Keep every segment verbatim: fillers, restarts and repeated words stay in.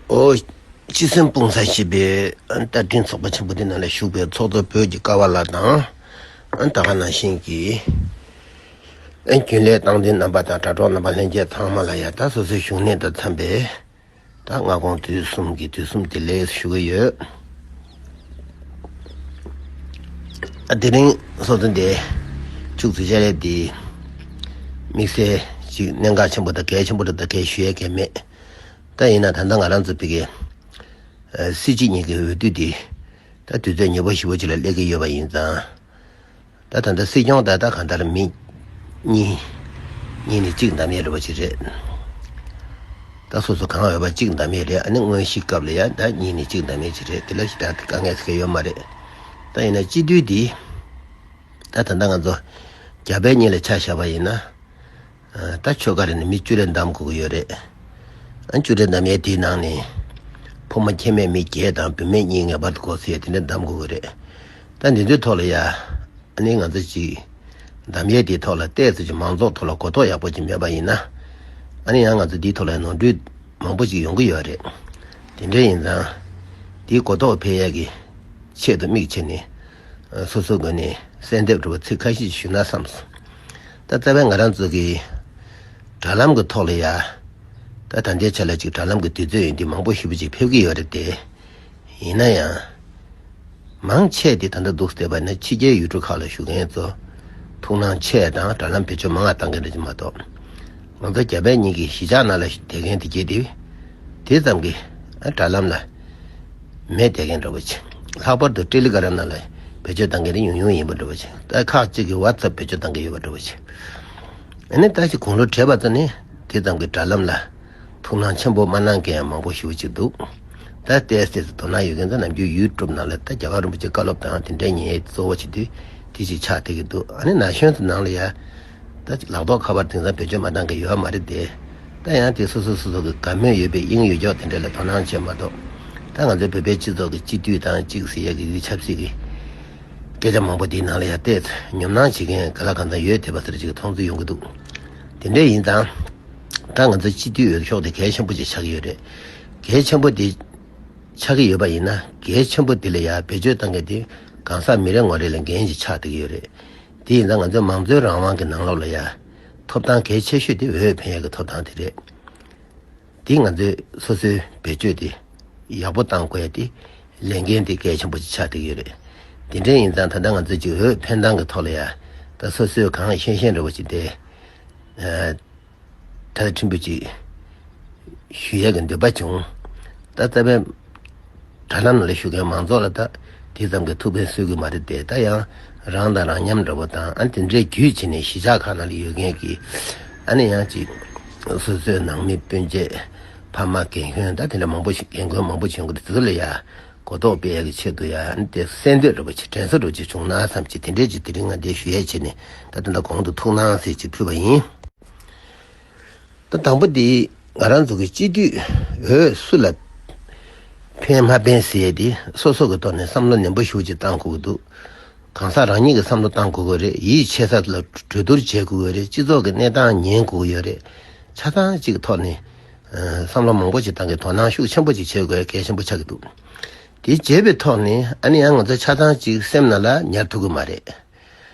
ཨོ། སྤྱི་སེམས་སྤུངས་ས་ཞེས་པའི་ཨ་བསྟར་འཕྲིན་ཚོགས་པ་ཆེན་པོ་དེ་ནང་ལ་ཞུགས་པའི་ཚོགས་གཙོ་བོད་ཀྱི་ཀ་བ་ལགས་དང་། ཨ་ད་ག་ནང་བཞིན་གྱི་ཨ་རྒྱུན་ལས་སྟངས་འཛིན་རྣམ་པ་དང་དྲ་གྲོགས་རྣམ་པ་ལྷན་རྒྱས་ཚང་མ་ལ་ཡང་ད་སོ་སོའི་བཞུགས་གནས་དང་འཚམས་པའི་ད་སྔ་དགོང་དུས་གསུམ་གྱི་དུས་གསུམ་བདེ་ལེགས་ཞུ་གི་ཡོད། ཨ་དེ་རིང་སོ་སོ་འདི་ཕྱུགས་འཚོ་བྱ་ཡས་འདི་དམིགས་བསལ་ཅིག་གནད་འགག་ཆེན་པོ་དང་གལ་ཆེན་པོ་རེད་དང་གལ་ཞུ་ཡས་གལ་མེད། ད་ཡིན་ན་ད་ལྟ་ང་རང་ཚོ་བོད་ཀྱི་ཨ་སྲིད་སྤྱི་གཉིས་ཀྱི་འོས་བསྡུ་འདི་ད་དུས་ཚོད་ཉེ་པོ་ཞེ་པོ་ཅིག་ལ་སླེབས་ཀྱི་ཡོད་པ་ཡིན་ཙང་། ད་ད་ལྟ་སྲིད་སྐྱོང་ད་ལྟ་གང་ལྟར་མི་གཉིས་གཉིས་ནས་གཅིག་འདེམས་ཡས་རེད་པ་ཅིག་རེད། ད་སོ་སོ་གང་འོས་པ་གཅིག་འདེམས་ཡས་རེད། ཨ་ནི་དངོས་གཞིའི་སྐབས་ལ་ཡང་ད་གཉིས་ནས་གཅིག་འདེམས་ཡས་ཅིག་རེད། དེ་ལ་ཞེ་དྲག་དཀའ་ངལ་ཟེར་མཁན་ཡོད་མ་རེད། ད་ཡིན་ན་སྤྱི་འཐུས་འདི་ད་ད་ལྟ་ང་ཚོ་རྒྱ་བལ་གཉིས་ལ་ཆ་བཞག་པ་ཡིན་ན། ཨ་ད་ཆོལ་ཁ་རེ་ནས་མི་བཅུ་རེ་འདེམས་དགོས་ཀྱི་ཡོད་རེད། ཨ་བཅུ་རེ་འདེམས་ཡས་དེའི་ནང་ནས་ཕོ་མོ་ཁྱད་མེད་མི་བརྒྱད་དང་བུད་མེད་གཉིས་ངེས་པར་དུ་དགོས་ཟེར་ཡས་དེ་འདྲ་འདེམས་དགོས་ཀྱི་རེད། ད་འདི་ཚོའི་ཐོག་ལ་ཡ། ཨ་ནི་ང་ཚོ་ཅིག་འདེམས་ཡས་དེའི་ཐོག་ལ་ཏོག་ཙམ་ཅིག་མང་ཚོགས་ཐོག་ལ་གོ་རྟོགས་ཡག་པོ་ཅིག་མེད་པ་ཡིན་ན། ཨ་ནི་ཡང་ང་ཚོ་འདིའི་ཐོག་ལ་ནོར་འཁྲུལ་མང་པོ་ཅིག་ཡོང་གི་ཡོད་རེད། དེ་འདྲ་ཡིན་ཙང་། འདིའི་གོ་རྟོགས་འཕེལ་ཡས་ཀྱི་ཆེད་དུ་དམིགས་བྱས་ནས། སོ་སོའི་སྒོ་ནས་གསལ་འདེབས་འདྲ་པོ་ཚིག་ཁ་ཤས་ཞུས་ན་བསམས་སོང་། ད་རྩ་བའི་ང་རང་ཚོ་གི་དྲ་ལམ་གྱི་ཐོག་ལ་ཡ། ད་ད་ལྟའི་ཆ་ལ་ཅིག་དྲ་ལམ་གྱི་དུས་ཚོད་ཡིན་དུས་མང་པོ་ཞེ་པོ་ཅིག་ཕེབས་ཀྱི་ཡོད་རེད་དེ། ཡིན་ན་ཡང་། མང་ཆེ་དེ་ད་ལྟ་འདུག་བལྟས་པ་ན་ཕྱི་རྒྱལ་ཡུལ་གྲུ་ཁག་ལ་བཞུགས་མཁན་ཚོ་ཐུགས་སྣང་ཆེ་དང་དྲ་ལམ་བེད་སྤྱོད་མང་བ་བཏང་མཁན་རེད་ཅེས་མ་གཏོགས། ང་ཚོ་རྒྱ་བལ་གཉིས་ཀྱི་གཞིས་ཆགས་ནང་ལ་བསྡད་མཁན་དེ་གྱད་དེ། དེ་ཙམ་གྱིས་ཨ་དྲ་ལམ་ལ་མེད་བསྡད་མཁན་འདྲ་པོ་ཅིག། ལྷག་པར་དུ་ཊེ་ལི་གྷ་རམ་ནང་ལ་བེད་སྤྱོད་བཏང་མཁན་དེ་ཉུང་ཉུང་ཡིན་པ་འདྲ་པོ་ཅིག། ད་ཁག་ཅིག་གིས་ཝ་ཊི་སེབ་བེད་སྤྱོད་བཏང་གི་ཡོད་པ་འདྲ་པོ་ཅིག། ཨ་ནི་ད་ཅིག་དགུང་ལོ་བགྲེས་པ་ཚོ་ནི་དེ་ཙམ་གྱིས་དྲ་ལམ་ལ་ཐུགས་སྣང་ཆེན་པོ་མ་གནང་མཁན་ཡང་མང་པོ་ཞེ་པོ་ཅིག་འདུག། ད་ཏོག་ཙམ་དོ་སྣང་ཡོད་མཁན་ཚོ་ནམ་རྒྱུན་ཡུ་ཊུབ་ནང་ལ་ད་རྒྱལ་བ་རིན་པོ་ཆེའི་བཀའ་སློབ་དང་དེ་འདྲའི་ཉན་ཡས་གཙོ་བོ་བྱེད་དུས་དེ་ཅིག་ཆགས་བསྡད་ཀྱི་འདུག། ཨ་ནི་ན་གཞོན་ཚོ་ནང་ལ་ཡ། ད་ལག་ཐོག་ཁ་པར་དེང་སང་བེད་སྤྱོད་མ་བཏང་མཁན་ཡོད་མ་རེད་དེ། ད་ཡང་དེ་སོ་སོ་སོ་སོ་གི་དགའ་མོས་ཡོད་པའི་དབྱིངས་ཡོད་ཀྱོག་དེ་འདྲ་ལ་དོ་སྣང་བྱེད་མ་གཏོགས། ད་ང་ཚོའི་བོད་པའི་སྤྱི་ཚོགས་ཀྱི་སྤྱི་འཐུས་དང་གཅིག་ཟེར་ཡས་ཀྱི་ཆབ་སྲིད་ཀྱི་སྐད་ཆ་མང་པོ་དེའི་ནང་ལ་ཡང་བལྟས་ཚེ་ཉོབ་སྣང་བྱེད་མཁན་ག་ལ་གང་འཚམ་ཡོད་བསྡད་པ་ཟེར་ཅིག་མཐོང་ཚུལ་ཡོང་གི་འདུག། དེ་འདྲ་ཡིན་ཙང་། ད་ང་ཚོ་སྤྱི་འཐུས་འོས་ཤོག་དེ་གལ་ཆེན་པོ་ཅིག་ཆགས་ཀྱི་ཡོད་རེད། གལ་ཆེན་པོ་དེ་ཆགས་ཀྱི་ཡོད་པ་ཡིན་ན་གལ་ཆེན་པོ་དེ་ལ་ཡང་བེད་སྤྱོད་བཏང་མཁན་དེ་གང་ཟག་མི་རེ་ངོ་རེ་ལ་འགན་ཅིག་ཆགས་བསྡད་ཀྱི་ཡོད་རེད། དེ་ཡིན་ཙང་ང་ཚོའི་མང་གཙོའི་རང་དབང་གི་ནང་ལོགས་ལ་ཡ། ཐོབ་ཐང་གལ་ཆེ་ཤོས་དེ་འོས་འཕེན་ཡག་གི་ཐོབ་ཐང་དེ་རེད། དེ་ང་ཚོས་སོ་སོའི་བེད་སྤྱོད་དེ་ཡག་པོ་བཏང་དགོས་ཡ་དེ་ལས་འགན་དེ་གལ་ཆེན་པོ་ཅིག་ཆགས་བསྡད་ཀྱི་ཡོད་རེད། དེ་འདྲ་ཡིན་ཙང་ད་ལྟ་ང་ཚོས་ཅིག་འོས་འཕེན་སྟངས་ཀྱི་ཐོག་ལ་ཡ། ད་སོ་སོས་གང་ཤེས་ཤེས་འདྲ་པོ་ཅིག་དེ། ད་ཕྲན་བུ་ཅིག་ཞུ་ཡས་ཀྱི་འདོད་པ་བྱུང་། ད་རྩ་བའི་དྲ་ལམ་ནང་ལ་བཞུགས་མཁན་མང་ཚོགས་ལ་ད་དེ་ཙམ་གྱི་ཐུགས་ཕན་གསོས་ཀྱི་མ་རེད་དེ། ད་ཡང་རང་དང་རང་མཉམ་འདྲ་པོ་དང་ཨ་དེ་འདྲའི་བརྒྱུད་བྱས་ནས་གཞིས་ཆགས་ཁག་ནང་ལ་ཡོད་མཁན་གྱི་ཨ་ནི་ཡང་ཅིག་སོ་སོའི་ནང་མི་སྤུན་མཆེད་ཕ་མ་རྒན་གཞོན་ད་དེ་འདྲ་མང་པོ་ཞིག་རྒན་རྒོན་མང་པོ་ཞིག་ཡོང་གི་འདུག། དེ་ཚོ་ལ་ཡ་གོ་རྟོགས་སྤེལ་ཡས་ཀྱི་ཆེད་དུ་ཡ་ཨ་ནི་དེ་གསལ་འདེབས་འདྲ་པོ་ཅིག་དྲན་གསོ་འདྲ་པོ་ཅིག་བྱུང་ན་བསམ་གྱི་དེ་འདྲའི་ཅིག་དེ་རིང་ང་འདིར་ཞུ་ཡས་བྱས་ནས་ད་ལྟ་གོང་དུ་ཐུགས་སྣང་ཟེར་ཅིག་ཕུལ་བ་ཡིན། ད་དང་པོ་དེ་ང་རང་ཚོ་གི་སྤྱི་འཐུས་འོས་སུ་ལ་འཕེན་མ་འཕེན་ཟེར་ཡས་དེ་སོ་སོ་གི་ཐོག་ནས་བསམ་བློ་ནན་པོ་ཞེ་པོ་ཅིག་བཏང་དགོས་ཀྱི་འདུག། གང་ཟག་རང་ཉིད་ཀྱིས་བསམ་བློ་བཏང་དགོས་ཀྱི་རེད། ཡིད་ཆེས་ས་ལ་གྲོས་བསྡུར་བྱེད་དགོས་ཀྱི་རེད། སྤྱི་ཚོགས་ཀྱི་གནས་སྟངས་ཉན་དགོས་ཀྱི་ཡོད་རེད། ཆ་ཚང་གཅིག་གི་ཐོག་ནས་ཨ་བསམ་བློ་མང་པོ་ཅིག་བཏང་གི་དོ་སྣང་ཤུགས་ཆེན་པོ་ཅིག་བྱེད་དགོས་གལ་ཆེན་པོ་ཆགས་ཀྱི་འདུག། དེ་བྱས་པའི་ཐོག་ནས་ཨ་ནི་ཡང་ང་ཚོ་ཆ་ཚང་གཅིག་སེམས་ནང་ལ་ཉར་ཐུབ་ཀྱི་མ་རེད།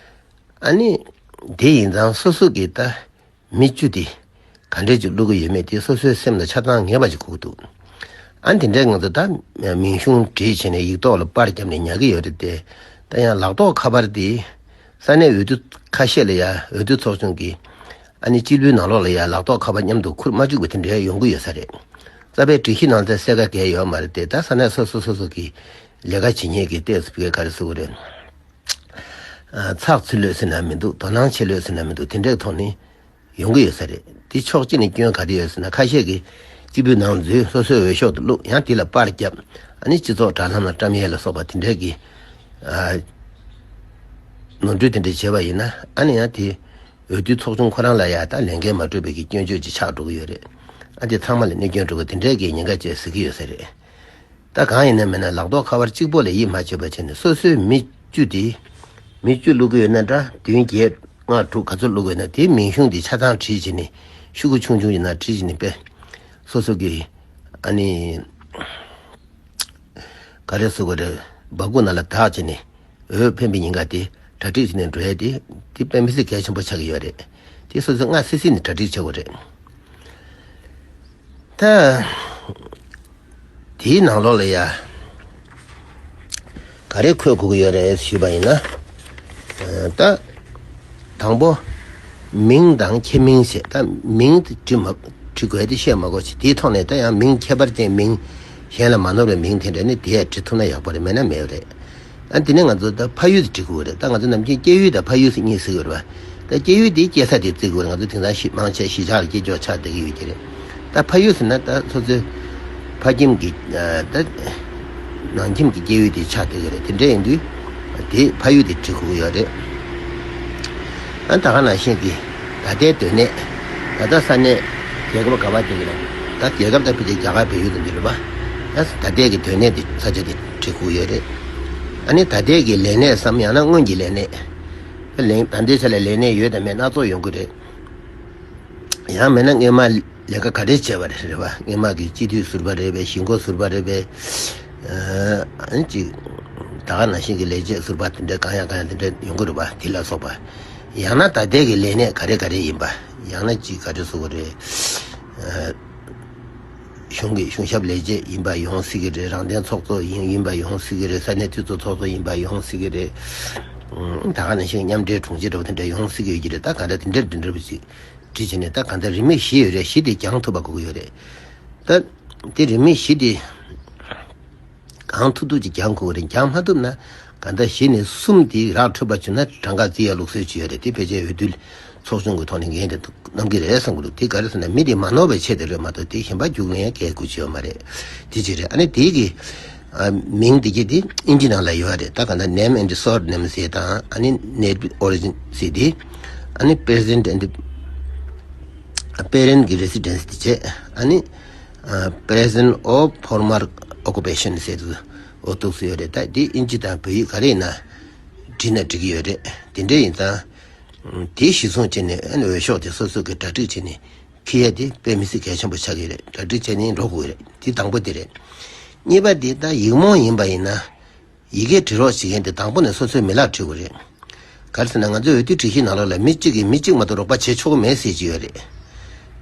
ཨ་ནི། དེ་ཡིན་ཙང་སོ་སོ་གིས་ད་མི་བཅུ་དེ་ག་འདྲས་ཅིག་བླུག་གི་ཡོད་མེད་དེ་སོ་སོའི་སེམས་ལ་ཆ་ཚང་ངེས་པ་ཅིག་དགོས་ཀྱི་འདུག། ཨ་དེ་འདྲས་ང་ཚོ་ད་མིང་གཞུང་བྲིས་བྱས་ནས་ཡིག་ཐོག་ལ་པར་བརྒྱབ་ནས་ཉར་གྱི་ཡོད་རེད་དེ། ད་ཡང་ལག་ཐོག་ཁ་པར་དེ་ས་གནས་འོས་བསྡུ་ཁ་ཤས་ལ་ཡ་འོས་བསྡུ་ཚོགས་ཆུང་གིས་ཨ་ནི་སྤྱི་འཐུས་ནང་ལོགས་ལ་ཡ་ལག་ཐོག་ཁ་པར་མཉམ་དུ་ཁུར་མ་བཅུག་པ་དེ་འདྲས་ཡོང་གི་ཡོད་ས་རེད། རྩ་བའི་སྒྲིག་གཞི་ནང་ཚན་གསལ་ཁ་གང་ཡང་ཡོད་མ་རེད་དེ། ད་ས་གནས་སོ་སོ་སོ་སོ་གི་ལས་ཀ་བྱེད་མཁན་གྱི་ཏོག་ཙམ་ག་རེ་ཟེར་དགོས་རེད། ཨ་ཚགས་ཚུད་ལོས་ཟེར་ན་མི་འདུག། དོ་སྣང་ཆེ་ལོས་ཟེར་ན་མི་འདུག། དེ་འདྲའི་ཐོག་ནས་ཡོང་གི་ཡོད་ས་རེད། དེ་ཕྱོགས་གཅིག་ནས་སྐྱོན་ག་རེ་ཡོད་ཟེར་ན་ཁ་ཤས་ཀྱིས་སྐྱིད་པོའི་ནང་འཛུལ་སོ་སོའི་འོས་ཤོག་ཏུ་བླུགས། ཡང་དེ་ལ་པར་བརྒྱབ། ཨ་ནི་སྤྱི་ཚོགས་དྲ་ལམ་ལ་བཀྲམ་ཡས་ལ་སོགས་པ་དེ་འདྲའི་གི་ཨ་ནོར་འཁྲུལ་དེ་འདྲ་བྱས་པ་ཡིན་ན་ཨ་ནི་ཡང་དེ་འོས་བསྡུ་ཚོགས་ཆུང་ཁོ་རང་ལ་ཡ་ད་ལས་འགན་མ་གྲུབ་པའི་གི་སྐྱོན་བརྗོད་ཅིག་ཆགས་འགྲོ་གི་ཡོད་རེད། ཨ་དེ་ཚང་མ་ལ་གནོད་སྐྱོན་འགྲོ་གི་དེ་འདྲའི་གི་ཉེན་ཁ་བཅས་ཟེར་གི་ཡོད་ས་རེད། ད་གང་ཡིན་ན་མིན་ན་ལག་ཐོག་ཁ་པར་གཅིག་པོ་ལ་ཡིད་མ་ཆེས་པ་བྱས་ནས་སོ་སོའི་མི་བཅུ་དེ། མི་བཅུ་བླུག་གི་ཡོད་ན་འདྲ་བདུན་བརྒྱད་ལྔ་དྲུག་ག་ཚོད་བླུག་གི་ཡོད་ན་དེའི་མིང་གཞུང་དེ་ཆ་ཚང་བྲིས་བྱས་ནས་ཤོག་གུ་ཆུང་ཆུང་ཡིན་ན་བྲིས་བྱས་ནས་དཔེ་སོ་སོ་གི་ཨ་ནི་ ག་རེ་ཟེར་དགོས་རེད། སྦ་ཁུག་ནང་ལ་བདག་བྱས་ནས་འོས་འཕེན་པའི་ཉེན་ཁ་དེ་གྲ་སྒྲིག་བྱས་ནས་འགྲོ་ཡ་དེ་དེ་དཔེ་མི་སྲིད་གལ་ཆེན་པོ་ཆགས་ཀྱི་ཡོད་རེད། དེ་སོ་སོས་སྔ་སི་སི་ནས་གྲ་སྒྲིག་བྱེད་དགོས་རེད། ད། དེའི་ནང་ལོགས་ལ་ཡ། ག་རེ་འཁོད་དགོས་ཀྱི་ཡོད་རེད་ཞུས་པ་ཡིན་ན། ད། དང་པོ། མིང་དང་ཁྱད་མིང་བྱས། ད་མིང་དེ་བྲི་མ་བྲི་དགོས་དེ་བཤད་མ་དགོས་ཅིག་དེའི་ཐོག་ནས་ད་ཡང་མིང་ཁྱད་པར་ཅན་མིང་གཞན་ལ་མ་ནོར་བའི་མིང་དེ་འདྲ་ནི་དེ་ཡ་བྲི་ཐུབ་ན་ཡག་པོ་རེད། མེད་ན་མེད་རེད། ཨ་དེ་ནས་ང་ཚོ་ད་ཕ་ཡུལ་དེ་བྲི་དགོས་རེད། ད་ང་ཚོ་ནམ་རྒྱུན་སྐྱེས་ཡུལ་དང་ཕ་ཡུལ་ཟེར་གཉིས་ཟེར་གི་རེད་པ། ད་སྐྱེས་ཡུལ་དེ་སྐྱེས་ས་དེ་བརྩི་དགོས་རེད། ང་ཚོ་དེང་སང་གཞིས་མང་ཆེ་གཞིས་ཆགས་ལ་སྐྱེས་འཇོག་ཆགས་བསྡད་ཀྱི་ཡོད་ཀྱི་རེད། ད་ཕ་ཡུལ་ཟེར་ན་ད་སོ་སོའི་ཕ་ཁྱིམ་གྱི་ད་ནང་ཁྱིམ་གྱི་སྐྱེས་ཡུལ་དེ་ཆགས་བསྡད་ཀྱི་རེད། དེ་འདྲ་ཡིན་དུས་དེ་ཕ་ཡུལ་དེ་བྲི་དགོས་ཀྱི་ཡོད་རེད། ཨ་ད་ག་ནང་བཞིན་གྱི་ད་ལྟའི་སྡོད་གནས། ད་ལྟ་ས་གནས་རྒྱལ་ཁབ་ག་བ་དེ་གི་རེད། ད་རྒྱལ་ཁབ་ད་ཕལ་ཆེར་རྒྱ་གར་བལ་ཡུལ་དང་འདི་རེད་པ། ད་ད་ལྟའི་གི་སྡོད་གནས་དེ་ས་ཆ་དེ་བྲི་དགོས་ཡོད་རེད། ཨ་ནི་ད་ལྟའི་གི་ལས་གནས་སམ་ཡང་ན་སྔོན་གྱི་ལས་གནས། ལས་ད་ལྟའི་ཆ་ལ་ལས་གནས་ཡོད་དང་མེད་སྣ་ཚོགས་ཡོང་གི་རེད། ཡང་མིན་ན་སྔོན་མ་ལས་ཀ་ག་རེ་བྱས་པ་རེད་རེད་པ། སྔོན་མ་གི་སྤྱི་འཐུས་ཟུར་པ་རེད་པས། གཞིས་འགོ་ཟུར་པ་རེད་པས། ཨ་ནི་ཅིག་ད་ག་ནང་བཞིན་གྱི་ལས་བྱེད་ཟུར་པ་དེ་འདྲ་གང་ཡང་གང་ཡང་དེ་འདྲ་ཡོང་གི་རེད་པ། དེ་ལ་སོགས་པ། ཡང་ན་ད་ལྟའི་གི་ལས་གནས་ག་རེ་ག་རེ་ཡིན་པ། ཡང་ན་ཅིག་ག་རེ་ཟེར་དགོས་རེད། ཨ། གཞུང་གི་གཞུང་ཞབས་ལས་བྱེད་ཡིན་པ་ཡོང་སྲིད་ཀྱི་རེད། རང་བདེན་ཚོགས་གཙོ་ཡིན་ཡིན་པ་ཡོང་སྲིད་ཀྱི་རེད། ས་གནས་འཐུས་ཚོགས་ཚོགས་གཙོ་ཡིན་པ་ཡོང་སྲིད་ཀྱི་རེད། ཨང་། ད་ག་ནང་བཞིན་མཉམ་འབྲེལ་དྲུང་ཆེ་འདྲ་པོ་དེ་འདྲ་ཡོང་སྲིད་ཀྱི་ཡོད་ཀྱི་རེད། ད་ག་འདྲ་དེ་འདྲ་དེ་འདྲ་པོ་ཞིག་བྲིས་བྱས་ནས། ད་ག་འདྲ་རིན་མེད་བཞི་ཡོད་རེད། བཞི་དེ་སྦྱང་ཐུབ་པ་དགོས་ཀྱི་ཡོད་རེད། ད་དེ་རིན་མེད་བཞི་དེ་གང་ཐུབ་ཐུབ་ཀྱིས་སྦྱང་དགོས་ཀྱི་རེད། སྦྱང་མ་ཐུབ་ན་ག་འདྲ་བཞི་ནས་གསུམ་དེ་རག་འཕྲོད་པ་བྱུང་ན་གྲངས་ཀ་བརྩི་ཡ་ལུགས་སྲོལ་ཅིག་ཡོད་རེད། དེ་ཕལ་ཆེར་འོས་བསྡུ་ཚོགས་ཆུང་གི་ཐོག་ནས་འགན་དེ་གནང་གི་རེད་བསམ་གི་འདུག་དེ་ག་རེ་ཟེར་ན་མི་དེ་མ་ནོར་བའི་ཆེད་དུ་རེད་མ་གཏོགས་དེ་གཞན་པ་རྒྱུགས་ལེན་ཡང་གལ་དགོས་ཀྱི་ཡོད་མ་རེད། དེ་ཅིག་རེད། ཨ་ནི་དེ་གི་ཨ་མིང་དེ་གི་དེ་ཨིན་ཇི་ནང་ལ་ཡོད་རེད། ད་ག་ན་name and surname ཟེར་དང་། ཨ་ནི་native origin ཟེར་དེ། ཨ་ནི་present and parent གི་residence དེ་བྱས། ཨ་ནི་ཨ་present or former occupation ཟེར་དུ་འོ་འདུག་སེ་ཡོད་རེད། ད་དེ་ཨིན་ཇི་དང་བོད་ཡིག་ག་རེ་ཡིན་ན་བྲིས་ན་འགྲིག་གི་ཡོད་རེད། དེ་འདྲ་ཡིན་ཙང་། དེ་གཞི་བཟུང་བྱས་ནས་ཨ་ནི་འོས་ཤོག་དེ་སོ་སོ་གི་གྲ་སྒྲིག་བྱས་ནས་འཁྱེར་ཡ་དེ་དཔེ་མི་སྲིད་གལ་ཆེན་པོ་ཆགས་ཀྱི་རེད། གྲ་སྒྲིག་བྱས་ནས་འགྲོ་དགོས་རེད། དེ་དང་པོ་དེ་རེད། གཉིས་པ་དེ་ད་ཡིག་རྨོངས་ཡིན་པ་ཡིན་ན། ཡི་གེ་འབྲི་རོགས་བྱེད་མཁན་དེ་དང་པོ་ནས་སོ་སོའི་མི་ལ་འབྲི་དགོས་རེད། ག་རེ་ཟེར་ན་ང་ཚོའི་འོས་བསྡུ་སྒྲིག་གཞི་ནང་ལོགས་ལ་མི་གཅིག་གིས་མི་གཅིག་མ་གཏོགས་རོགས་པ་བྱེད་ཆོག་གི་མེད་ཟེར་གྱི་ཡོད་རེད།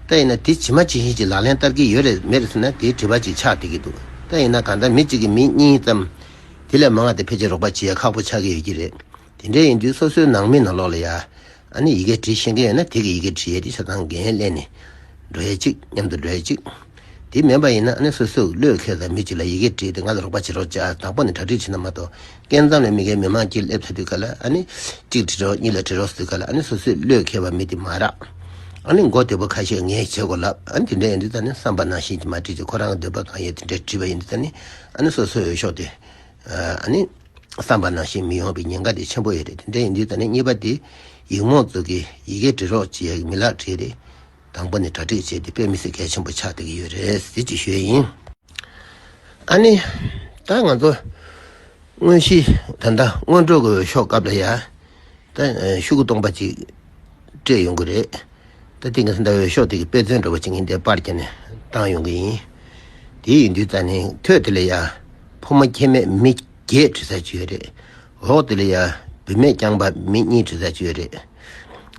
ད་ཡིན་ན་དེ་ཇི་མ་ཇི་བཞིན་གྱི་ལག་ལེན་བསྟར་གྱི་ཡོད་རེད་མེད་རེད་ཟེར་ན་དེའི་དྲི་བ་ཅིག་ཆགས་བསྡད་ཀྱི་འདུག་ད་ཡིན་ན་གང་ལྟར་མི་གཅིག་གིས་མི་གཉིས་ཙམ། དེ་ལས་མང་བ་དེ་ཕལ་ཆེར་རོགས་པ་བྱེད་ཡ་ཁག་པོ་ཆགས་ཀྱི་ཡོད་ཀྱི་རེད། དེ་འདྲ་ཡིན་དུས་སོ་སོའི་ནང་མི་ནང་ལོགས་ལ་ཡ། ཨ་ནི་ཡི་གེ་འབྲི་ཤེས་མཁན་ཡོད་ན་དེ་གི་ཡི་གེ་འབྲི་ཡས་དེ་ཆ་ཚང་འགན་ལེན་ནས་འགྲོ་ཡས་གཅིག་མཉམ་དུ་འགྲོ་ཡས་གཅིག་དེ་མེད་པ་ཡིན་ན་ཨ་ནི་སོ་སོས་བློས་འཁེལ་ཙང་མི་གཅིག་ལ་ཡི་གེ་བྲིས་ཏེ་ང་ལ་རོགས་པ་བྱེད་རོགས་བྱ། དང་པོ་ནས་གྲ་སྒྲིག་བྱེད་ན་མ་གཏོགས་སྐལ་བཟང་ལ་མི་འགའི་མི་མང་གཅིག་སླེབས་ཚར་དུས་ག་ལ་ཨ་ནི་གཅིག་བྲིས་རོགས་གཉིས་ལ་བྲིས་རོགས་ཟེར་དུས་ག་ལ་ཨ་ནི་སོ་སོས་བློས་འཁེལ་བ་མི་དེ་མ་རག་ཨ་ནི་མགོ་བདེ་པོ་ཁ་ཤས་ངས་བྱེད་དགོས་ལབ། ཨ་ནི་དེ་འདྲ་ཡིན་དུས་ད་ནི་བསམ་པ་ནང་བཞིན་གྱི་མ་བྲིས་ཏེ་ཁོ་རང་གི་འདོད་པ་གང་ཡོད་དེ་འདྲ་བྲིས་པ་ཡིན་དུས་ད་ནི་ཨ་ནི་སོ་སོའི་འོས་ཤོག་དེ་ཨ་ནི། བསམ་པ་ནང་བཞིན་མི་ཡོང་བའི་ཉེན་ཁ་དེ་ཆེན་པོ་ཡོད་རེད། དེ་འདྲ་ཡིན་དུས་ད་ནི་གཉིས་པ་དེ་ཡིག་རྨོངས་ཚོ་གིས་ཡི་གེ་འབྲི་རོགས་བྱེད་ཡག་མི་ལག་བྲིས་ཏེ་དང་པོ་ནས་གྲ་སྒྲིག་བྱས་ཏེ་དཔེ་མི་སྲིད་གལ་ཆེན་པོ་ཆགས་བསྡད་ཀྱི་ཡོད་རེད་ཟེར་ཅིག་ཞུ་ཡ་ཡིན། ཨ་ནི་ད་ང་ཚོ་དངོས་གཞི་ད་ལྟ་སྔོན་འགྲོ་གི་འོས་ཤོག་སྐབས་ལ་ཡ་ད་ཤོག་གུ་སྟོང་པ་ཅིག་སྤྲད་ཡོང་གི་རེད། ད་ཐེངས་ཀྱི་ད་ལྟ་འོས་ཤོག་དེ་གི་དཔེ་མཚོན་འདྲ་པོ་ཅིག་ངས་འདིར་པར་བརྒྱབ་ནས་བཏང་ཡོང་གི་ཡིན། དེ་ཡིན་དུས་ད་ནི་ཐོད་དེ་ལ་ཡ་ཕོ་མོ་ཁྱད་མེད་མི་བརྒྱད་བྲིས་ས་ཅིག་ཡོད་རེད། འོག་དེ་ལ་ཡ་བུད་མེད་རྐྱང་པ་མི་གཉིས་བྲིས་ས་ཅིག་ཡོད་རེད།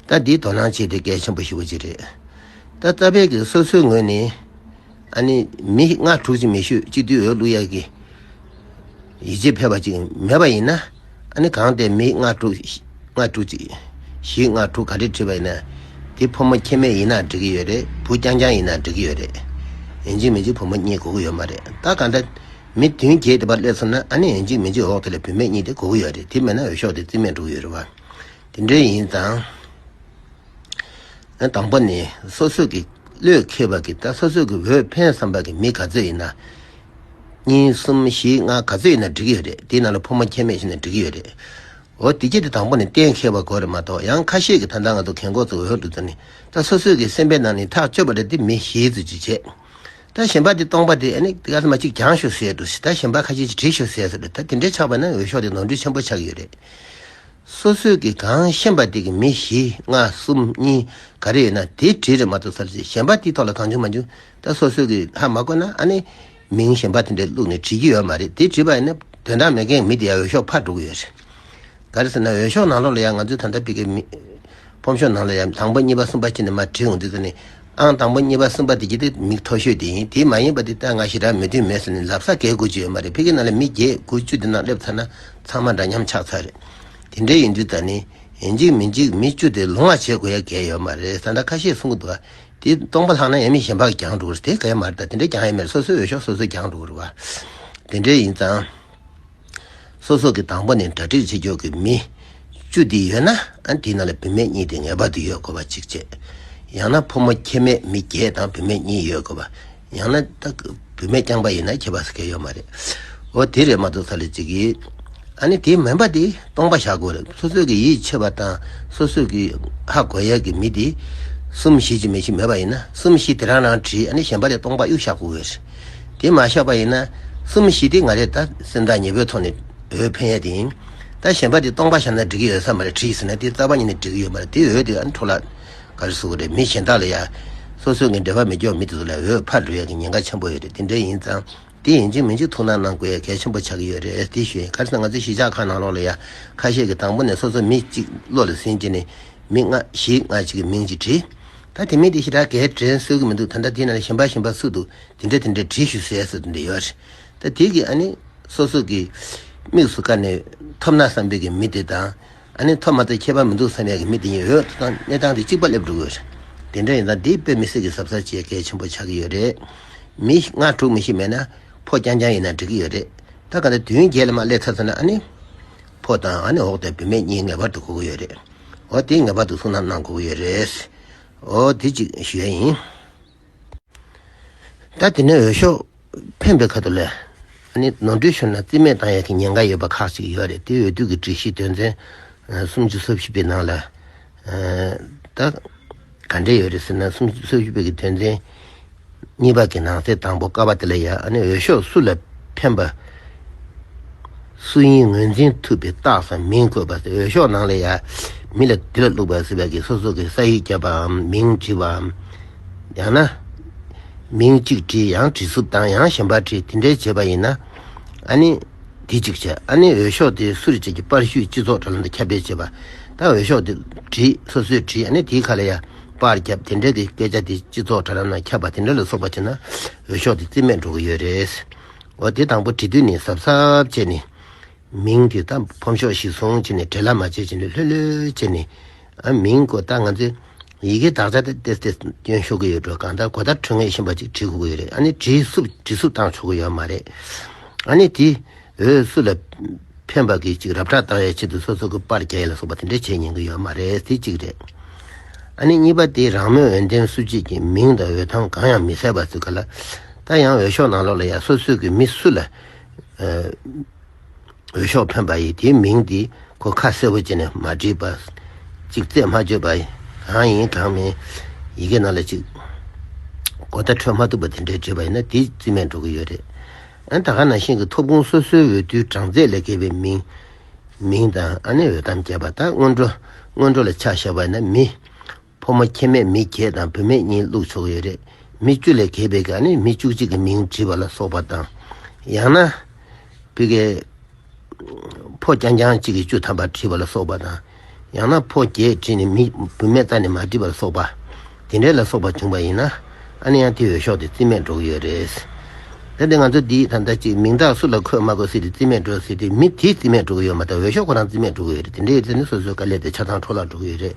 ད་འདིའི་དོ་སྣང་བྱེད་དེ་གལ་ཆེན་པོ་ཞེ་པོ་ཅིག་རེད། ད་རྩ་བའི་གི་སོ་སོའི་ངོས་ནས་ཨ་ནི་མི་ལྔ་དྲུག་ཅིག་མི་ཤོད་སྤྱི་འཐུས་འོས་བླུག་ཡག་གི་ཡིད་ཆེས་ཕེབས་པ་ཅིག་མེད་པ་ཡིན་ན་ཨ་ནི་གང་དེ་མི་ལྔ་དྲུག་ལྔ་དྲུག་ཅིག་བཞི་ལྔ་དྲུག་ག་རེ་བྲིས་པ་ཡིན་ན་དེ་ཕོ་མོ་ཁྱད་མེད་ཡིན་ན་འགྲིག་གི་ཡོད་རེད། བུ་རྐྱང་རྐྱང་ཡིན་ན་འགྲིག་གི་ཡོད་རེད། ཡིན་གཅིག་མིན་གཅིག་བུ་མོ་གཉིས་དགོས་ཀྱི་ཡོད་མ་རེད། ད་གང་ལྟར་མི་བདུན་བརྒྱད་དེ་བར་སླེབས་སོང་ན་ཨ་ནི་ཡིན་གཅིག་མིན་གཅིག་འོག་དེ་ལ་བུད་མེད་གཉིས་དེ་དགོས་ཀྱི་ཡོད་རེད། དེ་མེད་ན་འོས་ཤོག་དེ་རྩིས་མེད་འགྲོ་གི་ཡོད་རེད་བ། དེ་འདྲ་ཡིན་ཙང་། དང་པོ་ནི་སོ་སོ་གི་བློས་འཁེལ་བ་གི་ད་སོ་སོ་གི་འོས་འཕེན་བསམ་པ་གི་མི་ག་ཚོད་ཡིན་ན། གཉིས་གསུམ་བཞི་ལྔ་ག་ཚོད་ཡིན་ན་འགྲིག་གི་ཡོད་རེད། དེའི་ནང་ལ་ཕོ་མོ་ཁྱད་མེད་བྱས་ན་འགྲིག་གི་ཡོད་རེད། འོ་དེ་གྱད་དེ་དང་པོ་ནས་གཏན་འཁེལ་བ་དགོས་རེད་མ་གཏོགས་ཡང་ཁ་ཤས་ཀྱིས་ད་ལྟ་ང་ཚོ་གན་གོག་ཚོ་འོས་བླུགས་ཙ་ནི་ད་སོ་སོ་གི་སེམས་པའི་ནང་ནས་ཐག་གཅོད་པ་རེད་དེ་མི་བཞི་ཙམ་ཅིག་བྱས། ད་གཞན་པ་དེ་སྟོང་པ་དེ་ཨ་ནི་དེ་ག་ཚོད་མ་གཅིག་གྱང་ཤོག་ཟེར་འགྲོ་ཞིག་ད་གཞན་པ་ཁ་ཤས་ཅིག་བྲིས་ཤོག་ཟེར་ཟེར་འགྲོ། ད་དེ་འདྲའི་ཆགས་པ་ན་འོས་ཤོག་དེ་ནོར་འཁྲུལ་ཆེན་པོ་ཆགས་ཀྱི་ཡོད་རེད། སོ་སོས་ཀྱི་གང་ཤེས་པ་དེ་གི་མི་བཞི་ལྔ་གསུམ་གཉིས་ག་རེ་ཡོད་ན་དེ་བྲིས་རེད་མ་གཏོགས་ས་ལ་གཞན་པ་དེའི་ཐོག་ལ་གང་བྱུང་མ་བྱུང་ད་སོ་སོས་ཀྱི་ཧ་མ་གོ་ན་ཨ་ནི་ མིང་གཞན་པ་དེ་འདྲ་བླུགས་ནས་བྲིས་ཀྱི་ཡོད་མ་རེད། དེ་བྲིས་པ་ཡིན་ན་དོན་དག་མེད་མཁན་མི་དེ་ཡང་འོས་ཤོག་ཕར་འགྲོ་གི་ཡོད་རེད། ག་རེ་ཟེར་ན་འོས་ཤོག་ནང་ལོགས་ལ་ཡང་ང་ཚོའི་ད་ལྟ་ཕ་གིའི་མི་ཕོམ་ཤོག་ནང་ལ་ཡང་དང་པོ་གཉིས་པ་གསུམ་པ་བྱས་ནས་མར་བྲིས་འོང་དུས་ཙམ་ནས། ཨང་དང་པོ་གཉིས་པ་གསུམ་པ་དེ་གྱད་དེ་མིང་མཐོ་ཤོས་དེ་ཡིན། དེ་མ་ཡིན་པ་དེ་ད་ང་ཞེ་དྲག་མོས་མཐུན་མེད་ཟེར་ནས་ལབ་ས་གལ་དགུ་བཅུ་ཡོད་མ་རེད། ཕ་གི་ནང་ལ་མི་བརྒྱད་དགུ་བཅུ་དེ་ནང་སླེབས་ཚར་ན་ཚང་མ་འདྲ་མཉམ་ཆགས་ཚར་རེད། དེ་འདྲ་ཡིན་དུས་ད་ནི་ཡིན་གཅིག་མིན་གཅིག་མི་བཅུ་དེ་ལོང་བ་བྱེད་དགོས་ཡ་གལ་ཡོད་མ་རེད། ད་ལྟ་ཁ་ཤས་གསུང་གི་འདུག་ག་དེ་སྟོང་པ་ལྷག་ན་ཡང་མི་གཞན་པ་གིས་གྱང་འགྲོ་གི་རེད། དེ་གལ་མ་རེད། ད་དེ་འདྲ་གྱང་ཡ་མེད་རེད། སོ་སོའི་འོས་ཤོག་སོ་སོས་གྱང་འགྲོ་གི་རེད་བ། དེ་འདྲ་ཡིན་ཙང་། སོ་སོ་གི་དང་པོ་ནས་གྲ་སྒྲིག་བྱེད་ཆོག་གི་མི་བཅུ་དེ་ཡོད་ན། ཨ་དེའི་ནང་ལ་བུད་མེད་གཉིས་དེ་ངེས་པར་དུ་ཡོད་དགོས་པ་གཅིག་བྱས། ཡང་ན་ཕོ་མོ་ཁྱད་མེད་མི་བརྒྱད་དང་བུད་མེད་གཉིས་ཡོད་དགོས་པ། ཡང་ན་ད་བུད་མེད་རྐྱང་པ་ཡིན་ན་ཁྱད་པར་ཟེར་མཁན་ཡོད་མ་རེད། འོ་དེ་རེད་མ་གཏོགས་ས་ལ་གཅིག་གིས། ཨ་ནི་དེ་མིན་པ་དེ་སྟོང་པ་བཞག་དགོས་རེད། སོ་སོ་གི་ཡིད་ཆེས་པ་དང་སོ་སོ་གི་ཧ་གོ་ཡ་གི་མི་དེ་གསུམ་བཞི་ཅིག་མི་ཞིག་མེད་པ་ཡིན་ན་གསུམ་བཞི་དེ་རང་རང་བྲིས། ཨ་ནི་གཞན་པ་དེ་སྟོང་པ་གཡུག་བཞག་དགོས་རེད། དེ་མ་བཞག་པ་ཡིན་ན་གསུམ་བཞི་དེ་ང་རེ་ད་སེམས་ཐག་ཉེ་པོའི་ཐོག་ནས་འོས་འཕེན་ཡ་དེ་ཡིན། ད་གཞན་པ་དེ་སྟོང་པ་བཞག་ན་འགྲིག་གི་ཡོད་ས་མ་རེད། བྲིས་ཟེར་ན་དེ་རྩ་བ་ཉིད་ནས་འགྲིག་གི་ཡོད་མ་རེད། དེ་འོས་དེ་ཨ་ནི་འཕྲོ་བརླག་ག་རེ་ཟེར་དགོས་རེད། མི་གཞན་དག་ལ་ཡ་སོ་སོའི་གི་འབྲེལ་བ་མི་འཇོག་མི་དེ་ཚོ་ལ་འོས་ཕར་འགྲོ་ཡ་གི་ཉེན་ཁ་ཆེན་པོ་ཡོད་རེད། དེ་འདྲ་ཡིན་ཙང་། དེ་ཡིན་གཅིག་མིན་གཅིག་ཐུགས་སྣང་གནང་དགོས་ཡ་གལ་ཆེན་པོ་ཆགས་ཀྱི་ཡོད་རེད། དེ་ཞུ་ཡིན། ག་རེ་ཟེར་ན་ང་ཚོའི་གཞིས་ཆགས་ཁག་ནང་ལོགས་ལ་ཡ་ཁ་ཤས་ཀྱིས་དང་པོ་ནས་སོ་སོ་མི་གཅིག་བློ་ལ་ཟིན་བྱས་ནས་མི་ལྔ་བཞི་ལྔ་གཅིག་གི་མིང་གཅིག་བྲིས། ད་དེ་མི་དེ་ཞེ་དྲག་གས་དྲན་གསོ་གི་མི་འདུག་ད་ལྟ་དེ་ན་གཞན་པ་གཞན་པ་སུ་འདུག་དེ་འདྲ་དེ་འདྲ་བྲིས་ཤོག་ཟེར་ཡ་སུ་དེ་འདྲ་ཡོད་རེད། ད་དེ་གི་ཨ་ནི་སོ་སོ་གི་དམིགས་སུ་བཀར་ནས་ཐོབ་ན་བསམ་པའི་གི་མི་དེ་དང་། ཨ་ནི་ཐོབ་མ་ཐོབ་ཁྱད་པར་མི་འདུག་བསམ་ཡ་གི་མི་དེ་གཉིས་འོས་ཐོབ་སྟངས་གནས་སྟངས་དེ་གཅིག་པ་སླེབས་འགྲོ་གི་ཡོད་རེད། དེ་འདྲ་ཡིན་ཙང་དེ་དཔེ་མི་སྲིད་ཀྱི་གཟབ་གཟབ་བྱེད་ཡ་གལ་ཆེན་པོ་ཆགས་ཀྱི་ཡོད་རེད། མི་ལྔ་དྲུག་མི་ཞིག་མེད་ན་ཕོ་རྐྱང་རྐྱང་ཡིན་ན་འགྲིག་གི་ཡོད་རེད། ད་ག་ད་དུས་ཡུན་རྒྱས་ལ་མ་སླེབས་ཚར་ཚར་ན་ཨ་ནི་ཕོ་དང་ཨ་ནི་འོག་ཏུ་བུད་མེད་གཉིས་ངེས་པར་དུ་དགོས་ཀྱི་ཡོད་རེད། འོ་དེ་ངེས་པར་དུ་ཐུགས་སྣང་གནང་དགོས་ཀྱི་ཡོད་རེད། འོ་དེ་གཅིག་ཞུ་ཡ་ཡིན། ད་དེ་ནས་འོས་ཤོག་འཕེན་པའི་ཁ་ཐུག་ལ། ཨ་ནི་ནོར་འཁྲུལ་ཤོར་ན་རྩིས་མེད་བཏང་ཡག་གི་ཉེན་ཁ་ཡོད་པ་ཁག་ཅིག་ཡོད་རེད། དེ་འོས་བསྡུ་གི་སྒྲིག་གཞི་དོན་ཚན་སུམ་ཅུ་སོ་བཞི་པའི་ནང་ལ། ད་ག་འདྲ་ཡོད་རེད་ཟེར་ན་སུམ་ཅུ་སོ་བཞི་པའི་གི་དོན་ཚན་གཉིས་པ་གི་ནང་གསེས་དང་པོ་ཀ་པ་དེ་ལ་ཡ། ཨ་ནི་འོས་ཤོག་སུ་ལ་འཕེན་པ། སུ་ཡིན་ངོས་འཛིན་ཐུབ་པའི་རྟགས་སམ་མིང་བཀོད་པ་སྟེ། འོས་ཤོག་ནང་ལ་ཡ་མི་ལ་དེ་ལ་བླུགས་པ་ཟེར་བ་གི་སོ་སོ་གི་ས་ཡིག་བརྒྱབ་པའམ་མིང་བྲིས་པའམ། ཡང་ན་མིང་གཅིག་བྲིས་ཡང་བྲིས་གཟུགས་དང་ཡང་གཞན་པ་བྲིས་དེ་འདྲའི་བྱས་པ་ཡིན་ན། ཨ་ནི་དེ་གཅིག་བྱས། ཨ་ནི་འོས་ཤོག་དེ་སུ་རེ་བཅས་ཀྱི་པར་བཤུས་སྤྱི་ཚོགས་དྲ་ལམ་དུ་ཁྱབ་སྤེལ་བྱས་པ། ད་འོས་ཤོག་དེ་བྲིས་སོ་སོས་བྲིས། ཨ་ནི་དེའི་ཁ་ལ་ཡ་པར་བརྒྱབ་དེ་འདྲའི་གི་སྐད་ཆ་དེ་སྤྱི་ཚོགས་དྲ་ལམ་ནང་ཁྱབ་པ་དེ་འདྲ་ལ་སོགས་པ་བྱས་ན་འོས་ཤོག་དེ་རྩིས་མེད་འགྲོ་གི་ཡོད་རེད། འོ་དེ་དང་པོ་བྲིས་དུས་ནས་གཟབ་གཟབ་བྱས་ནས། མིང་དེ་ད་ཕོམ་ཤོག་ཞིག་བཟུང་བྱས་ནས་བྲེལ་བ་མ་བྱེད་བྱས་ནས་ལྷོད་ལྷོད་བྱས་ནས། ཨ་མིང་གོ་ད་ང་ཚོས་ཡི་གེ་དག་ཆ་དེ་ཏེས་ཏེས་སྐྱོན་ཤོར་གི་ཡོད་འགྲོ། གང་ལྟར་གོ་བརྡ་འཕྲོད་ངེས་ཤིན་པ་ཅིག་བྲིས་དགོས་ཀྱི་ཡོད་རེད། ཨ་ནི་བྲིས་སུབ་བྲིས་སུབ་བཏང་ཆོག་གི་ཡོད་མ་རེད། ཨ་ནི་དེ་འོས་སུ་ལ་འཕེན་པ་གི་ཅིག་རབ་བསྒྲགས་བཏང་ཡའི་ཆེད་དུ་སོ་སོ་གི་པར་རྒྱག་ཡ་ལ་སོགས་པ་དེ་འདྲ་བྱེད་ཉན་གི་ཡོད་མ་རེད། དེ་གཅིག་རེད། ཨ་ནི་གཉིས་པ་དེ་རང་མོས་འོས་འདེམས་སུ་གཅིག་གི་མིང་དང་འོས་ཐམ་གང་ཡང་མི་གསལ་བ་ཚོའི་སྐབས་ལ། ད་ཡང་འོས་ཤོག་ནང་ལོགས་ལ་ཡང་སོ་སོའི་གི་མི་སུ་ལ། ཨ། འོས་ཤོག་འཕེན་པ་ཡིས་དེའི་མིང་དེ་ཁོ་ཁ་གསལ་པོ་བྱས་ནས་མ་བྲིས་པ། ཅིག་རྩད་མ་གཅོད་པ། གང་ཡིན་གང་མིན་ཡི་གེ་ནང་ལ་ཅིག་གོ་བརྡ་འཕྲོད་མ་ཐུབ་པ་དེ་འདྲས་བྲིས་པ་ཡིན་ན་དེ་རྩིས་མེད་འགྲོ་གི་ཡོད་རེད། ཨ་ནི་ད་ག་ནང་བཞིན་གྱི་ཐོབ་ཁུངས་སོ་སོའི་འོས་བསྡུའི་གྲངས་ཚད་ལས་བརྒལ་བའི་མིང་། མིང་དང་ཨ་ནི་འོས་ཐམ་བརྒྱབ་པ། ད་སྔོན་འགྲོ་སྔོན་འགྲོ་ལ་ཆ་བཞག་པ་ཡིན་ན་མི། ཕོ་མོ་ཁྱད་མེད་མི་བརྒྱད་དང་བུད་མེད་གཉིས་བླུགས་ཆོག་གི་ཡོད་རེད། མི་བཅུ་ལས་བརྒལ་བའི་ག་ནས་མི་བཅུ་གཅིག་གི་མིང་བྲིས་པ་ལ་སོགས་པ་དང་། ཡང་ན། བི་གའི། ཕོ་རྐྱང་རྐྱང་གཅིག་གིས་བཅུ་ཐམ་པ་བྲིས་པ་ལ་སོགས་པ་དང་། ཡང་ན་ཕོ་བརྒྱད་བྲིས་ནས་མི་བུད་མེད་རྩ་ནས་མ་བྲིས་པ་ལ་སོགས་པ། དེ་འདྲའི་ལ་སོགས་པ་བྱུང་བ་ཡིན་ན། ཨ་ནི་ཡང་དེའི་འོས་ཤོག་དེ་རྩིས་མེད་འགྲོ་གི་ཡོད་རེད། ད་དེ་ང་ཚོ་འདིའི་ད་ལྟ་ཅིག་མིང་རྟགས་སུ་ལ་འཁོད་མ་དགོས་ཟེར་ཏེ་རྩིས་མེད་འགྲོ་ཟེར་ཏེ་མི་དེ་རྩིས་མེད་འགྲོ་གི་ཡོད་མ་གཏོགས་འོས་ཤོག་ཁོ་རང་རྩིས་མེད་འགྲོ་གི་ཡོད་རེད། དེ་འདྲ་ཡོད་ཚེ་ནི་སོ་སོའི་དཀའ་ལས་དེ་ཆ་ཚང་འཕྲོ་བརླག་འགྲོ་གི་ཡོད་རེད།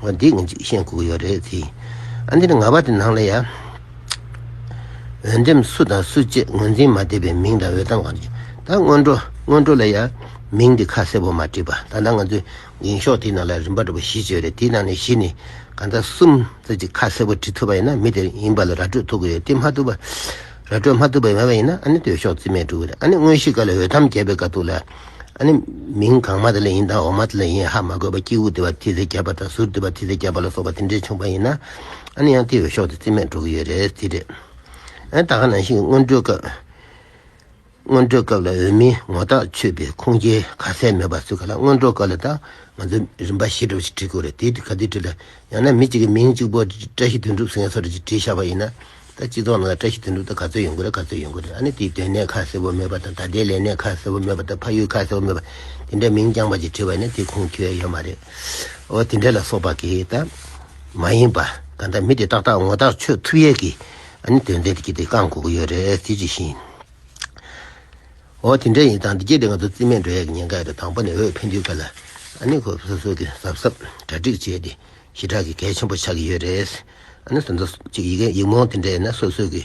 འོ་འདི་ངས་ཅིག་ཤེས་དགོས་ཀྱི་ཡོད་རེད་ཟེར། ཨ་འདི་ནི་ང་པ་དེ་ནང་ལ་ཡ། འོས་འདེམས་སུ་དང་སུ་བཅས་ངོས་འཛིན་མ་བསྡད་པའི་མིང་དང་འོས་ཐམ་གང་ཅི། ད་སྔོན་འགྲོ་སྔོན་འགྲོ་ལ་ཡ། མིང་འདི་ཁ་གསལ་པོ་མ་བྲིས་པ། ད་ལྟ་ང་ཚོས་འགེངས་ཤོག་དེའི་ནང་ལ་རིམ་པ་འདྲ་པོ་བཞི་བྱས་རེད། དེའི་ནང་ནས་བཞི་ནི་གང་ལྟར་གསུམ་ཙམ་ཅིག་ཁ་གསལ་པོ་བྲིས་ཐུབ་པ་ཡིན་ན་མི་དེ་ཡིན་པ་ལ་ར་སྤྲོད་ཐུབ་ཀྱི་ཡོད། དེ་མ་ཐུབ་པ། ར་སྤྲོད་མ་ཐུབ་པ་ཡིན་པ་ཡིན་ན་ཨ་ནི་འོས་ཤོག་རྩིས་མེད་འགྲོ་གི་རེད། ཨ་ནི་དངོས་གཞིའི་སྐབས་ལ་འོས་ཐམ་བརྒྱབ་པའི་སྐབས་ཐོག་ལ། ཨ་ནི་མིང་གང་མ་དེ་ལ་ཡིན་དང་འོག་མ་དེ་ལ་ཡིན་ཧ་མ་གོ་བ་སྐྱེས་བུ་དེ་བ་དེ་ཚེ་བརྒྱབ་པ་དང་ཟུར་དེ་བ་དེ་ཚེ་བརྒྱབ་པ་ལ་སོགས་པ་དེ་འདྲས་བྱུང་བ་ཡིན་ན། ཨ་ནི་ཡང་དེའི་འོས་ཤོག་དེ་རྩིས་མེད་འགྲོ་གི་ཡོད་རེད་དེ་རེད། ཨ་ནི་ད་ག་ནང་བཞིན་སྔོན་འགྲོའི་སྐབས། སྔོན་འགྲོའི་སྐབས་ལ་འོས་མིའི་ངོ་རྟགས་ཆོད་པའི་ཁུངས་སྐྱེལ་ག་ཚད་མེད་པ་ཚོའི་སྐབས་ལ་སྔོན་འགྲོའི་སྐབས་ལ་ད་ང་ཚོས་རིམ་པ་བཞི་འདྲ་བོ་ཞིག་བྲིས་དགོས་རེད། དེ་ག་དུས་བྲིས་ལ་ཡང་ན་མི་གཅིག་གི་མིང་གཅིག་པོ་བཀྲ་ཤིས་དོན་གྲུབ་ཟེར་མཁན་སོགས་རེ་ཅིག་བྲིས་བཞག་པ་ཡིན་ན། ད་སྤྱི་ཚོགས་ནང་བཀྲ་ཤིས་དོན་གྲུབ་ད་ག་ཚོད་ཡོང་གི་རེད། ག་ཚོད་ཡོང་གི་རེད། ཨ་ནི་དེའི་སྡོད་གནས་ཁ་གསལ་པོ་མེད་པ་དང་། ད་ལྟའི་ལས་གནས་ཁ་གསལ་པོ་མེད་པ་དང་། ཕ་ཡུལ་ཁ་གསལ་པོ་མེད་པ། དེ་འདྲའི་མིང་རྐྱང་པ་ཅིག་བྲིས་པ་ཡིན་ན་དེ་ཁུངས་འཁྱོལ་ཡ་ཡོད་མ་རེད། འོ་དེ་འདྲ་ལ་སོགས་པ་གི་ད་མ་ཡིན་པ། གང་ལྟར་མི་དེ་ཏག་ཏག་ངོ་ཐག་ཆོད་ཐུབ་ཡས་ཀྱི་ཨ་ནི་དོན་ཚན་དེ་གི་དེ་བསྐང་དགོས་ཀྱི་ཡོད་རེད། དེ་ཅིག་ཤེས། འོ་དེ་འདྲ་ཡིན་དང་། འདི་གྱད་དེ་ང་ཚོ་རྩིས་མེད་འགྲོ་ཡས་ཀྱི་ཉེན་ཁ་ཡོད་རེད། དང་པོ་ནས་འོས་འཕེན་དུས་ག་ལ་ཨ་ནི་ཁོ་སོ་སོ་གི་གཟབ་གཟབ་གྲ་སྒྲིག་བྱས་ཏེ་ཞེ་དྲག་གི་གལ་ཆེན་པོ་ཆགས་ཀྱི་ཡོད་རེད། ཨ་ནི་སོ་སོ་ཅིག་ཡི་གེ་ཡིག་རྨོངས་དེ་འདྲ་ཡིན་ན་སོ་སོ་གི་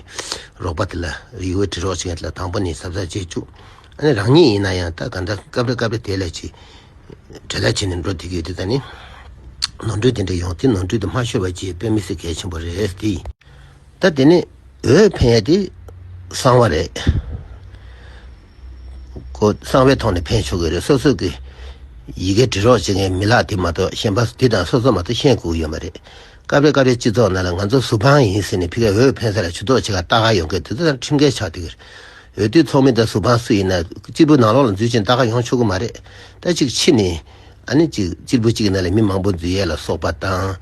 རོགས་པ་དེ་ལ་ཡི་གེ་འབྲི་རོགས་བྱེད་མཁན་དེ་ལ་དང་པོ་ནས་གཟབ་གཟབ་བྱེད་བཅུག་ཨ་ནི་རང་ཉིད་ཡིན་ན་ཡང་ད་ག་འདྲ་སྐབས་རེ་སྐབས་རེ་དེ་ལ་ཅིག་བྲེལ་བ་བྱས་ནས་འགྲོ་བསྡད་ཀྱི་ཡོད་དུས། ད་ནི་ནོར་འཁྲུལ་དེ་འདྲ་ཡོང་དུས་ནོར་འཁྲུལ་དེ་མ་ཤོར་བ་ཅིག་དཔེ་མི་སྲིད་གལ་ཆེན་པོ་རེད་དེ། ད་དེ་ནི་འོས་འཕེན་ཡ་དེ་གསང་བ་རེད། ཁོ་གསང་བའི་ཐོག་ནས་འཕེན་ཆོག་གི་རེད། སོ་སོ་གི་ཡི་གེ་འབྲི་རོགས་བྱེད་མཁན་མི་ལག་དེ་མ་གཏོགས་གཞན་པ་དེ་དང་སོ་སོ་མ་གཏོགས་ཤེས་དགོས་ཀྱི་ཡོད་མ་རེད། སྐབས་རེ་སྐབས་རེ་སྤྱི་ཚོགས་ནང་ལ་ང་ཚོ་ཟུར་དཔང་ཡིན་ཟེར་ནས་ཕ་གིར་འོས་འཕེན་ས་ལ་ཇུས་གཏོགས་བྱེད་ག་ལྟ་ག་ཡོང་མཁན་དེ་ཚོ་ད་ཁྲིམས་འགལ་ཆགས་བསྡད་ཀྱི་རེད། འོས་བསྡུ་ཚོགས་མི་དང་ཟུར་དཔང་སུ་ཡིན་ན་གཅིག་པུ་ནང་ལོགས་ལ་འཛུལ་ཕྱིན་ལྟ་ག་ཡོང་ཆོག་གི་མ་རེད། ད་གཅིག་ཕྱི་ནས་ཨ་ནི་གཅིག་གཅིག་པུ་གཅིག་གི་ནང་ལ་མི་མང་པོ་འཛུལ་ཡས་ལ་སོགས་པ་དང་།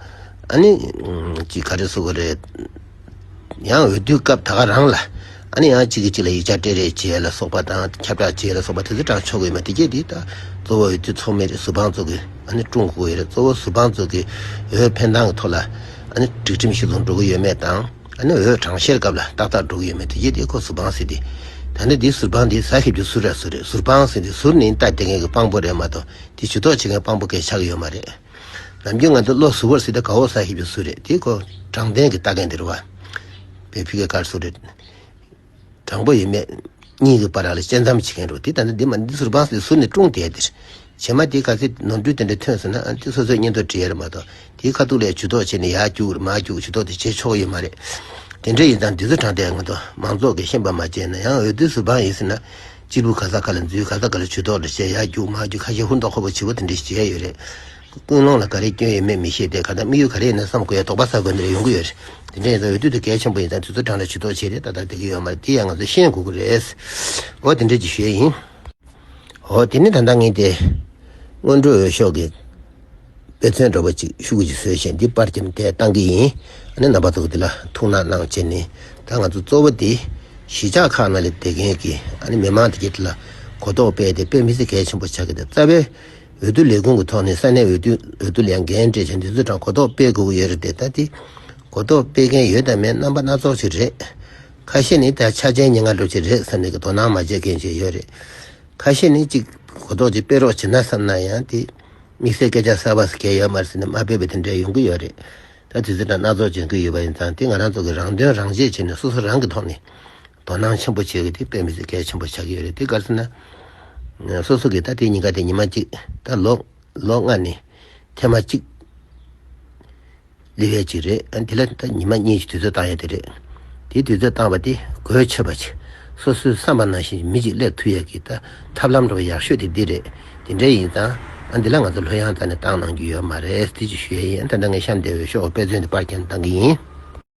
ཨ་ནི་ཨུམ་གཅིག་ག་རེ་ཟེར་དགོས་རེད། ཡང་འོས་བསྡུའི་སྐབས་ད་ག་རང་ལ་ཨ་ནི་ཡང་གཅིག་གིས་གཅིག་ལ་ཡིག་ཆ་སྤྲད་རེས་བྱས་ལ་སོགས་པ་དང་། ཁྱབ་བསྒྲགས་བྱས་ལ་སོགས་པ་དེ་ཚོ་དྲག་ཆོག་གི་ཡོད་མ་རེད། དེ་གྱད་དེ་ད་གཙོ་བོ་འོས་བསྡུ་ཚོགས་མི་རེད། ཟུར་དཔང་ཚོ་གིས་ཨ་ནི་སྲུང་དགོས་ཀྱི་ཡོད་རེད། གཙོ་བོ་ཟུར་དཔང་ཚོ་གིས་འོས་འཕེན་སྟངས་ཀྱི་ཐོག་ལ་ཨ་ནི་སྒྲིག་ཁྲིམས་གཞི་བཟུང་འགྲོ་གི་ཡོད་མེད་དང་། ཨ་ནི་འོས་གྲངས་བཤེར་སྐབས་ལ་ཏག་ཏག་འགྲོ་གི་ཡོད་མེད་དེ་གྱད་དེ་ཁོ་ཟུར་དཔང་ཟེར་ཏེ། ད་ནི་འདི་ཟུར་དཔང་འདི་ཟ་ཤེས་རྒྱུ་ཟུར་ར་ཟུར་རེད། ཟུར་དཔང་ཟེར་ཏེ་ཟུར་ནས་ལྟ་བསྡད་མཁན་གྱི་དཔང་པོ་རེད་མ་གཏོགས་དེ་ཇུས་གཏོགས་བྱེད་མཁན་དཔང་པོ་གང་ཡང་ཆགས་ཀྱི་ཡོད་མ་རེད། ནམ་རྒྱུན་ང་ཚོ་བློ་གཟུ་བོར་ཟེར་ཏེ་དགའ་བོ་ཟ་ཤེས་རྒྱུ་ཟུར་རེད། དེ་ཁོ་དྲང་བདེན་གྱི་ལྟ་མཁན་དེ་རེད་བ། བོད་ཕ་གིའི་སྐད་ཟུར་རེད། དྲང་པོ་ཡོད་མེད་གཉིས་ཀྱི་བར་ལ་དཔྱད་མཚམས་བྱེད་མཁན་རེད། དེ་ད་ནི་འདི་མ་འདི་ཟུར་དཔང་ཟེར་ཟུར་ནས་སྲུང་བསྡད་དེ་རེད། བྱེ་མ་དེ་ག་ཚོད་ནོར་འཁྲུལ་དེ་འདྲ་ཐོན་སོང་ན་ཨ་དེ་སོ་སོའི་སྙན་ཐོ་བྲིས་ཡ་རེད་མ་གཏོགས་དེའི་ཁ་ཐུག་ལ་ཇུས་གཏོགས་བྱས་ནས་ཡར་རྒྱུགས་མར་རྒྱུགས་ཇུས་གཏོགས་དེ་བྱེད་ཆོག་ཡོད་མ་རེད། དེ་འདྲ་ཡིན་ཙང་འདི་ཚོ་དྲང་བདེན་ང་ཚོ་མང་ཚོགས་ཀྱིས་ཤེས་པ་མ་བྱས་ན། ཡང་འོས་བསྡུ་ཟུར་དཔང་ཡིན་ཟེར་ན་གཅིག་པུ་ག་ས་ག་ལ་འཛུལ། ག་ས་ག་ལ་ཇུས་གཏོགས་རེ་བྱས་ཡར་རྒྱུགས་མར་རྒྱུགས། ཁ་ཤས་ཧུར་ཐག་ཁོ་པ་བྱེད་པོ་དེ་འདྲ་ཞིག་བྱས་ཡོད་རེད། ཀུན་སློང་ལ་ག་རེ་སྐྱོན་ཡོད་མེད་མི་ཤེས་ཏེ། ག་ད་དམིགས་ཡུལ་ག་རེ་ཡིན་ན་བསམ་དགོས་ཡ་དོགས་པ་ཟ་དགོས་འདི་རེ་ཡོང་གི་ཡོད་རེད། དེ་འདྲ་ཡིན་ཙང་འོས་བསྡུ་དེ་གལ་ཆེན་པོ་ཡིན་ཙང་དུས་ཚོད་གྲངས་ལ་ཇུས་གཏོགས་བྱས་ཏེ་ཏག་ཏག་བསྡད་ཀྱི་ཡོད་མ་རེད། དེ་ཡང་ང་ཚོས་ཤེས་དགོས་ཀྱི་རེད། འོ་དེ་འདྲ་ཅིག་ཞུ་ཡ་ཡིན། འོ་དེ་ནི་ད་ལྟ་ངས་དེ་སྔོན་འགྲོའི་འོས་ཤོག་གི་དཔེ་མཚོན་འདྲ་པོ་ཅིག་ཤོག་གུ་ཅིག་བཟོས་བཞིན་འདི་པར་རྒྱབ་དེ་བཏང་གི་ཡིན། ཨ་ནི་རྣམ་པ་ཚོ་གི་འདི་ལ་ཐུགས་སྣང་གནང་བྱས་ནས། ད་ང་ཚོ་གཙོ་བོ་དེ་གཞིས་ཆགས་ཁག་ནང་ལ་བསྡད་མཁན་གྱི་ཨ་ནི་མི་མང་དེ་གྱད་ལ་གོ་རྟོགས་སྤེལ་ཏེ་དཔེ་མི་སྲིད་གལ་ཆེན་པོ་ཆགས་ཀྱི་འདུག་རྩ་བའི་འོས་བསྡུ་ལས་ཁུངས་ཀྱི་ཐོག་ནས་ས་གནས་འོས་བསྡུ་འོས་བསྡུ་ལས་འགན་སྤྲད་བྱས་འདི་ཚོ་དང་གོ་རྟོགས་སྤེལ་དགོས་ཀྱི་ཡོད་རེད་དེ། ད་དེ་གོ་རྟོགས་སྤེལ་མཁན་ཡོད་དམ་མེད་རྣམ་པ་སྣ་ཚོགས་ཤིག་རེད། ཁ་ཤས་ནི་ད་འཆར་ཅན་ཉེན་ཁ་འགྲོ་གི་རེད་བསམ་ནས་ཀྱི་དོ་སྣང་མ་བྱེད་མཁན་ཅིག་ཡོད་རེད། ཁ་ཤས་ནི་གཅིག་གོ་རྟོགས་ཅིག་སྤེལ་རོགས་བྱེད་ན་བསམ་ན་ཡང་དེ་དམིགས་བསལ་སྐད་ཆ་གསར་པ་ཟེར་མཁན་ཡོད་མ་རེད་ཟེར་ནས་མ་སྤེལ་བ་དེ་འདྲ་ཡོང་གི་ཡོད་རེད། ད་དུས་ཚོད་དང་སྣ་ཚོགས་འཇོན་གྱི་ཡོད་པ་ཡིན་ཙང་དེ་ང་རང་ཚོ་གི་རང་དོན་རང་གཅེས་བྱས་ནས་སོ་སོ་རང་གི་ཐོག་ནས་དོ་སྣང་ཆེན་པོ་བྱེད་དགོས་དེ་དཔེ་མི་སྲིད་གལ་ཆེན་པོ་ཆགས་ཀྱི་ཡོད་རེད། དེ་ག་རེ་ཟེར་ན། སོ་སོ་གིས་ད་དེ་ཉིན་ཀ་དེ་ཉི་མ་གཅིག་ད་ལོ་ལོ་ལྔ་ནས་ཐེངས་མ་གཅིག་སླེབས་ཡས་ཅིག་རེད། ཨ་དེ་ལ་ད་ཉི་མ་གཉིས་ཀྱི་དུས་ཚོད་བཏང་ཡས་དེ་རེད། དེའི་དུས་ཚོད་བཏང་བ་དེ་གོ་ཆོད་པ་ཅིག་སོ་སོའི་བསམ་པ་ནང་བཞིན་མི་གཅིག་སླེབས་ཐུབ་ཡས་ཀྱི་ད་ཐབས་ལམ་འདྲ་བ་ཡག་ཤོས་དེ་འདི་རེད། དེ་འདྲ་ཡིན་ཙང་ཨ་འདི་ལ་ང་ཚོ་ལྷོད་ཡངས་རྩ་ནས་བཏང་གནང་རྒྱུ་ཡོད་མ་རེད། དེ་ཅིག་ཞུ་ཡས་ཡིན། ཨ་ད་ལྟ་ངས་གཤམ་དེ་འོས་ཤོག་དཔེ་མཚོན་དེ་པར་བརྒྱབ་ནས་བཏང་གི་ཡིན།